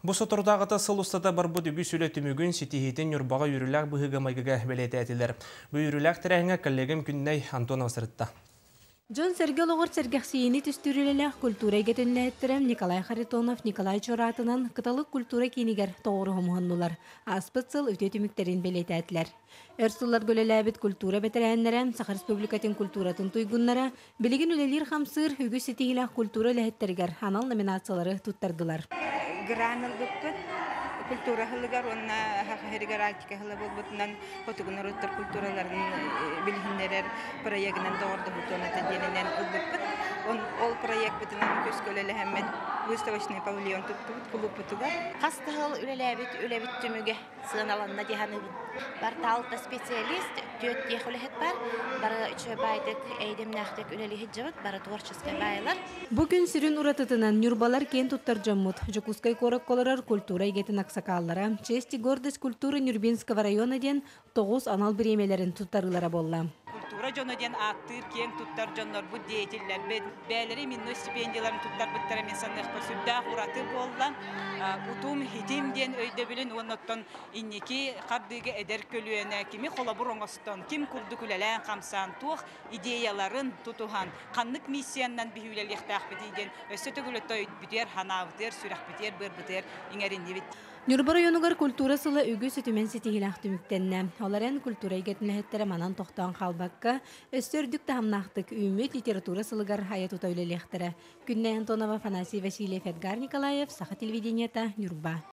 Бу соторутааҕыта сыл устата барбыт үгүс үлэ түмүгүн ситиһиитин Ньурбаҕа үөрүүлээх быһыыга-майгыга бэлиэтээтилэр. Бу үөрүүлээх тэрээһиҥҥэ коллегам Күннэй Антонова сырытта. Дьон-сэргэ олоҕор сэргэхсийиини түстүүр үлэлээх культура эйгэтин үлэһиттэрэ Николай Харитонов Николай Чуораатынан Кыталык культура киинигэр тоҕуоруһа муһуннулар. Ааспыт сыл үтүө түмүктэрин бэлиэтээтилэр. Өр сылларга үлэлээбит культура бэтэрээннэрэ, Саха Республикатын культуратын туйгуннара, билигин үлэлиир-хамсыыр үгүс ситиһиилээх культура үлэһиттэригэр анал номинациялары туттардылар. Гран ылбыппыт культура сылыгар уонна Саха сиригэр Арктика сыла буолбутунан хотугу норуоттар культураларын билиһиннэрэр проегынан доҕордоһуу туоната диэнинэн ылбыппыт. Ол проекпытынан күскэ үлэлэһэммит выставочный павильон туттубут кулууппутугар. Хас да сыл үлэлээбит үлэбит түмүгэ сыаналанна дии саныыбын. Барыта специалист, түөрт тех үлэһит бар. Бары үчүгэй баайдык, эйдэмнээхтик үлэлиһит дьабыт, бары творческай баайлар. Бу күн сүрүн уратытынан Ньурбалар киэн туттар дьоммут, Дьокуускай куоракка олорор культура эйгэтин аксакааллара, «Честь и гордость культуры Нюрбинского района» диэн тоҕус анал бириэмэлэрин туттарыылара буолла. Культура дьоно диэн ааттыыр киэҥ туттар дьоннорбут, деятеллэрбит бэйэлэрэ именной стипендияларын туттарбыттара мин саныахпар сүрдээх ураты буолла. Утум, хитим диэн өйдөбүлүн уонна оттон инники хардыыга эдэр көлүөнэ кими холобур оҥостон, ким курдук үлэлээн-хамсаан, туох идеяларын тутуһан, ханнык миссияннан биһи үлэлиэхтээхпитий диэн өссө төгүл өйбүтүгэр, ханаабытыгар, сүрэхпитигэр, быарбытыгар иҥэриннибит. Ньурба районугар культура сыла үгүс үтүмэн ситиһиилээх түмүктэннэ. Ол эрэн культура эйгэтин үлэһиттэрэ манан тохтоон хаалбакка, өссө үрдүк таһымнаахтык үүммүт литература сылыгар айа тута үлэлиэхтэрэ. Күннэй Антонова, Афанасий Васильев, Эдгар Николаев, Саха телевидениета, Ньурба.